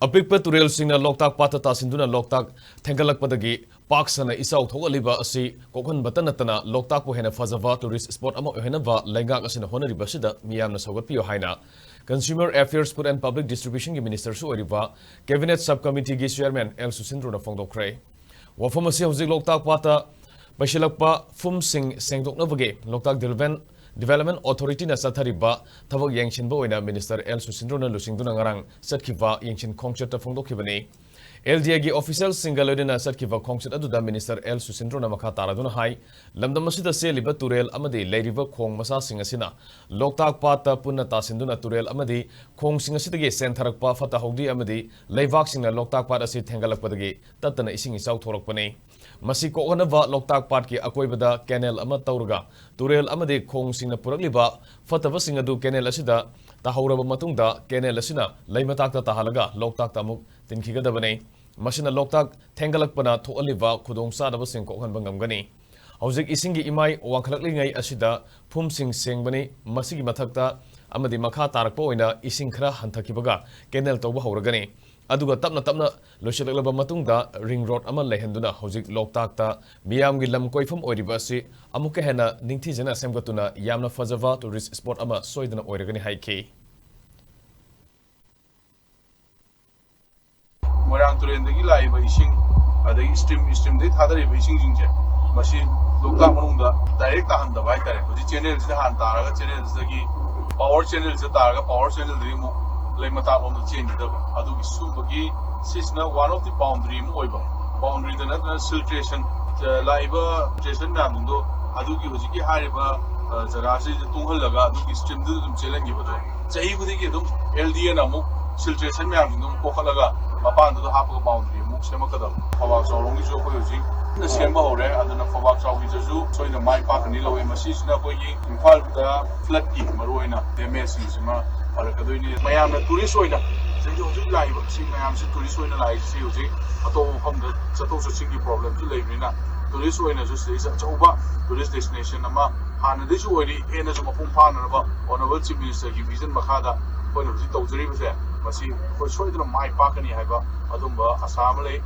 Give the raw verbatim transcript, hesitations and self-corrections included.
ꯑꯄꯤꯛꯄ ꯇꯨꯔꯦꯜꯁꯤꯡꯅ ꯂꯣꯛꯇꯥꯛ ꯄꯥꯠꯇ ꯇꯥꯁꯤꯟꯗꯨꯅ ꯂꯣꯛꯇꯥꯛ ꯊꯦꯟꯒꯠꯂꯛꯄꯗꯒꯤ ꯄꯥꯛ ꯁꯟꯅ ꯏꯆꯥꯎ ꯊꯣꯛꯍꯜꯂꯤꯕ ꯑꯁꯤ ꯀꯣꯛꯍꯟꯕꯇ ꯅꯠꯇꯅ ꯂꯣꯛꯇꯥꯛꯄꯨ ꯍꯦꯟꯅ ꯐꯖꯕ tourist spot ꯑꯃ ꯑꯣꯏꯍꯟꯅꯕ ꯂꯩꯉꯥꯛ ꯑꯁꯤꯅ ꯍꯣꯠꯅꯔꯤꯕ ꯑꯁꯤꯗ ꯃꯤꯌꯥꯝꯅ ꯁꯧꯒꯠꯄꯤꯌꯨ ꯍꯥꯏꯅ Consumer Affairs, Food and Public Distributionꯒꯤ ministerꯁꯨ ꯑꯣꯏꯔꯤꯕ Cabinet Sub Committeeꯒꯤ Chairman ꯑꯦꯜ ꯁꯨꯁꯤꯟꯗ꯭ꯔꯣꯅ ꯐꯣꯡꯗꯣꯛꯈ꯭ꯔꯦ꯫ ꯋꯥꯐꯝ ꯑꯁꯤ ꯍꯧꯖꯤꯛ ꯂꯣꯛꯇꯥꯛ ꯄꯥꯠꯇ ꯄꯩꯁꯤꯜꯂꯛꯄ ꯐꯨꯝꯁꯤꯡ ꯁꯦꯡꯗꯣꯛꯅꯕꯒꯤ ꯂꯣꯛꯇꯥꯛ Development, Development Authorityꯅ ꯆꯠꯊꯔꯤꯕ ꯊꯕꯛ ꯌꯦꯡꯁꯤꯟꯕ ꯑꯣꯏꯅ minister ꯑꯦꯜ ꯁꯨꯁꯤꯟꯗ꯭ꯔꯣꯅ ꯂꯨꯆꯤꯡꯗꯨꯅ ꯉꯔꯥꯡ ꯆꯠꯈꯤꯕ ꯌꯦꯡꯁꯤꯟ ꯈꯣꯡꯆꯠꯇ ꯐꯣꯡꯗꯣꯛꯈꯤꯕꯅꯤ꯫ ꯑꯦꯜ ꯗꯤ ꯑꯦꯒꯤ officialꯁꯤꯡꯒ ꯂꯣꯏꯅꯅ ꯆꯠꯈꯤꯕ ꯈꯣꯡꯆꯠ ꯑꯗꯨꯗ minister ꯑꯦꯜ ꯁꯨꯁꯤꯟꯗ꯭ꯔꯣꯅ ꯃꯈꯥ ꯇꯥꯔꯗꯨꯅ ꯍꯥꯏ, ꯂꯝꯗꯝ ꯑꯁꯤꯗ ꯆꯦꯜꯂꯤꯕ ꯇꯨꯔꯦꯜ ꯑꯃꯗꯤ ꯂꯩꯔꯤꯕ ꯈꯣꯡ ꯃꯆꯥꯁꯤꯡ ꯑꯁꯤꯅ ꯂꯣꯛꯇꯥꯛ ꯄꯥꯠꯇ ꯄꯨꯟꯅ ꯇꯥꯁꯤꯟꯗꯨꯅ ꯇꯨꯔꯦꯜ ꯑꯃꯗꯤ ꯈꯣꯡꯁꯤꯡ ꯑꯁꯤꯗꯒꯤ ꯆꯦꯟꯊꯔꯛꯄ ꯐꯠꯇ ꯍꯥꯎꯗꯤ ꯑꯃꯗꯤ ꯂꯩꯕꯥꯛꯁꯤꯡꯅ ꯂꯣꯛꯇꯥꯛ ꯄꯥꯠ ꯑꯁꯤ ꯊꯦꯡꯒꯠꯂꯛꯄꯗꯒꯤ ꯇꯠꯇꯅ ꯏꯁꯤꯡ ꯏꯆꯥꯎ ꯊꯣꯛꯂꯛꯄꯅꯤ꯫ ꯃꯁꯤ ꯀꯣꯛꯍꯟꯅꯕ ꯂꯣꯛꯇꯥꯛ ꯄꯥꯠꯀꯤ ꯑꯀꯣꯏꯕꯗ canal ꯑꯃ ꯇꯧꯔꯒ ꯇꯨꯔꯦꯜ ꯑꯃꯗꯤ ꯈꯣꯡꯁꯤꯡꯅ ꯄꯨꯔꯛꯂꯤꯕ ꯐꯠꯇꯕꯁꯤꯡ ꯑꯗꯨ canal ꯑꯁꯤꯗ ꯇꯥꯍꯧꯔꯕ ꯃꯇꯨꯡꯗ canal ꯑꯁꯤꯅ ꯂꯩ ꯃꯇꯥꯛꯇ ꯇꯥꯍꯜꯂꯒ ꯂꯣꯛꯇꯥꯛꯇ ꯑꯃꯨꯛ ꯇꯤꯟꯈꯤꯒꯗꯕꯅꯤ꯫ ꯃꯁꯤꯅ ꯂꯣꯛꯇꯥꯛ ꯊꯦꯡꯒꯠꯂꯛꯄꯅ ꯊꯣꯛꯍꯜꯂꯤꯕ ꯈꯨꯗꯣꯡꯆꯥꯗꯕꯁꯤꯡ ꯀꯣꯛꯍꯟꯕ ꯉꯝꯒꯅꯤ꯫ ꯍꯧꯖꯤꯛ ꯏꯁꯤꯡꯒꯤ ꯏꯃꯥꯏ ꯋꯥꯡꯈꯠꯂꯛꯂꯤꯉꯩ ꯑꯁꯤꯗ ꯐꯨꯝꯁꯤꯡ ꯁꯦꯡꯕꯅꯤ꯫ ꯃꯁꯤꯒꯤ ꯃꯊꯛꯇ ꯑꯃꯗꯤ ꯃꯈꯥ ꯇꯥꯔꯛꯄ ꯑꯣꯏꯅ ꯏꯁꯤꯡ ꯈꯔ ꯍꯟꯊꯈꯤꯕꯒ canal ꯇꯧꯕ ꯍꯧꯔꯒꯅꯤ꯫ ꯑꯗꯨꯒ ꯇꯞꯅ ꯇꯞꯅ ꯂꯣꯏꯁꯤꯜꯂꯛꯂꯕ ꯃꯇꯨꯡꯗ ring road ꯑꯃ ꯂꯩꯍꯟꯗꯨꯅ ꯍꯧꯖꯤꯛ ꯂꯣꯛꯇꯥꯛꯇ ꯃꯤꯌꯥꯝꯒꯤ ꯂꯝ ꯀꯣꯏꯐꯝ ꯑꯣꯏꯔꯤꯕ ꯑꯁꯤ ꯑꯃꯨꯛꯀ ꯍꯦꯟꯅ ꯅꯤꯡꯊꯤꯖꯅ ꯁꯦꯝꯒꯠꯇꯨꯅ ꯌꯥꯝꯅ ꯐꯖꯕ tourist spot ꯑꯃ ꯁꯣꯏꯗꯅ ꯑꯣꯏꯔꯒꯅꯤ ꯍꯥꯏꯈꯤ꯫ ꯃꯣꯏꯔꯥꯡ ꯇꯨꯔꯦꯜꯗꯒꯤ ꯂꯥꯛꯏꯕ ꯏꯁꯤꯡ, ꯑꯗꯒꯤ stream, streamꯗꯒꯤ ꯊꯥꯗꯔꯤꯕ ꯏꯁꯤꯡꯁꯤꯡꯁꯦ, ꯃꯁꯤ ꯂꯣꯛꯇꯥꯛ ꯃꯅꯨꯡꯗ direct ꯇꯥꯍꯟꯗꯕ ꯍꯥꯏꯇꯥꯔꯦ꯫ ꯍꯧꯖꯤꯛ channelꯁꯤꯗ ꯍꯥꯟꯅ ꯇꯥꯔꯒ channelꯁꯤꯗꯒꯤ power channelꯁꯤꯗ ꯇꯥꯔꯒ power channelꯗꯒꯤ ꯑꯃꯨꯛ ꯂꯩ ꯃꯇꯥꯛꯂꯣꯝꯗ ꯆꯦꯟꯈꯤꯗꯕ, ꯑꯗꯨꯒꯤ ꯁꯤꯒꯨꯝꯕꯒꯤ ꯁꯤꯁꯤꯅ one of the boundary ꯑꯃ ꯑꯣꯏꯕ, boundaryꯗ ꯅꯠꯇꯅ siltation, ꯑ, ꯂꯥꯛꯏꯕ siltation ꯃꯌꯥꯝꯁꯤꯡꯗꯣ ꯑꯗꯨꯒꯤ ꯍꯧꯖꯤꯛꯀꯤ ꯍꯥꯏꯔꯤꯕ, ꯑ, ꯖꯒꯥꯁꯤꯗ ꯇꯨꯡꯍꯜꯂꯒ ꯑꯗꯨꯒꯤ streamꯗꯨꯗ ꯑꯗꯨꯝ ꯆꯦꯜꯍꯟꯈꯤꯕꯗꯣ ꯆꯍꯤ ꯈꯨꯗꯤꯡꯒꯤ ꯑꯗꯨꯝ LDAꯅ ꯑꯃꯨꯛ siltation ꯃꯌꯥꯝꯁꯤꯡꯗꯣ ꯑꯃꯨꯛ ꯀꯣꯛꯈꯠꯂꯒ ꯃꯄꯥꯟꯗꯨꯗ ꯍꯥꯞꯄꯒ boundary ꯑꯃꯨꯛ ꯁꯦꯝꯃꯛꯀꯗꯕ꯫ ꯐꯧꯕꯥꯛ ꯆꯥꯎꯔꯣꯝꯒꯤꯁꯨ ꯑꯩꯈꯣꯏ ꯍꯧꯖꯤꯛ ꯀꯟꯅ ꯁꯦꯝꯕ ꯍꯧꯔꯦ, ꯑꯗꯨꯅ ꯐꯧꯕꯥꯛ ꯆꯥꯎꯒꯤꯗꯁꯨ ꯁꯣꯏꯗꯅ ꯃꯥꯏ ꯄꯥꯛꯀꯅꯤ ꯂꯧꯋꯤ꯫ ꯃꯁꯤꯁꯤꯅ ꯑꯩꯈꯣꯏꯒꯤ ꯏꯝꯐꯥꯜꯗ floodꯀꯤ ꯃꯔꯨꯑꯣꯏꯅ damageꯁꯤꯡꯁꯤꯃ ꯐꯔꯛꯀꯗꯣꯏꯅꯤ꯫ ꯃꯌꯥꯝꯅ tourist ꯑꯣꯏꯅ ꯍꯧꯖꯤꯛ ꯍꯧꯖꯤꯛ ꯂꯥꯛꯏꯕ ꯁꯤ ꯃꯌꯥꯝꯁꯤ tourist ꯑꯣꯏꯅ ꯂꯥꯛꯏꯁꯤ ꯍꯧꯖꯤꯛ ꯑꯇꯣꯞꯄ ꯃꯐꯝꯗ ꯆꯠꯊꯣꯛ ꯆꯠꯁꯤꯟꯒꯤ problemꯁꯨ ꯂꯩꯕꯅꯤꯅ tourist ꯑꯣꯏꯅꯁꯨ ꯁꯤꯗꯩꯁꯤꯗ ꯑꯆꯧꯕ tourist destination ꯑꯃ ꯍꯥꯟꯅꯗꯩꯁꯨ ꯑꯣꯏꯔꯤ, ꯍꯦꯟꯅꯁꯨ ꯃꯄꯨꯡ ꯐꯥꯅꯅꯕ Honourable Chief Ministerꯒꯤ vision ꯃꯈꯥꯗ ꯑꯩꯈꯣꯏꯅ ꯍꯧꯖꯤꯛ ꯇꯧꯖꯔꯤꯕꯁꯦ, ꯃꯁꯤ ꯑꯩꯈꯣꯏ ꯁꯣꯏꯗꯅ ꯃꯥꯏ ꯄꯥꯛꯀꯅꯤ ꯍꯥꯏꯕ ꯑꯗꯨꯝꯕ ꯑꯁꯥ ꯑꯃ ꯂꯩ꯫